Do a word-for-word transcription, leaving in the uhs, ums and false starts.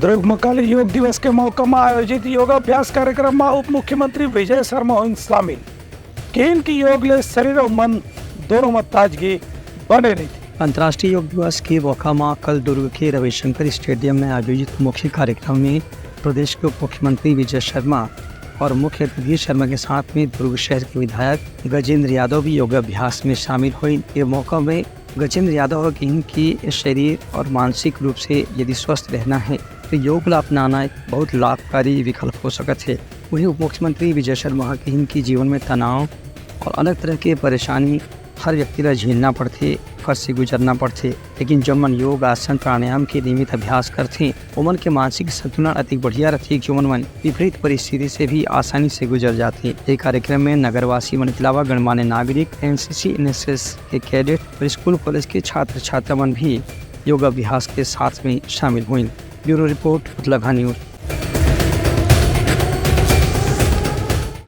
दुर्ग म काली योग दिवस के मौका म आयोजित योगाभ्यास कार्यक्रम म उप मुख्यमंत्री विजय शर्मा होइस शामिल। किहिन कि योग ले शरीर अउ मन दोनों म ताजगी बने रहिथे। अंतर्राष्ट्रीय योग दिवस के मौका म कल दुर्ग के रविशंकर स्टेडियम में आयोजित मुख्य कार्यक्रम में प्रदेश के उप मुख्यमंत्री विजय शर्मा और मुख्य अतिथि शर्मा के साथ में दुर्ग शहर के विधायक गजेंद्र यादव भी योगाभ्यास में शामिल होइन। ये मौका में गजेंद्र यादव ह किहिन कि शरीर और मानसिक रूप से यदि स्वस्थ रहना है, तो योग ला अपनाना एक बहुत लाभकारी विकल्प हो सकत है। वहीं उप मुख्यमंत्री विजय शर्मा ह किहिन कि जीवन में तनाव और अलग तरह के परेशानी हर व्यक्ति ला झेलना पड़थे, फंस से गुजरना पड़थे, लेकिन जब मन योग, आसन, प्राणायाम के नियमित अभ्यास करथे, ओमन के मानसिक संतुलन अतिक बढ़िया रथे कि ओमन मन विपरीत परिस्थिति से भी आसानी से गुजर जाथे। ये कार्यक्रम में नगरवासी मन के अलावा गणमान्य नागरिक, एनसीसी, एनएसएस के कैडेट और स्कूल कॉलेज के छात्र छात्रा मन भी योगाभ्यास के साथ में शामिल होइन। ब्यूरो रिपोर्ट, उतलाघा न्यूज।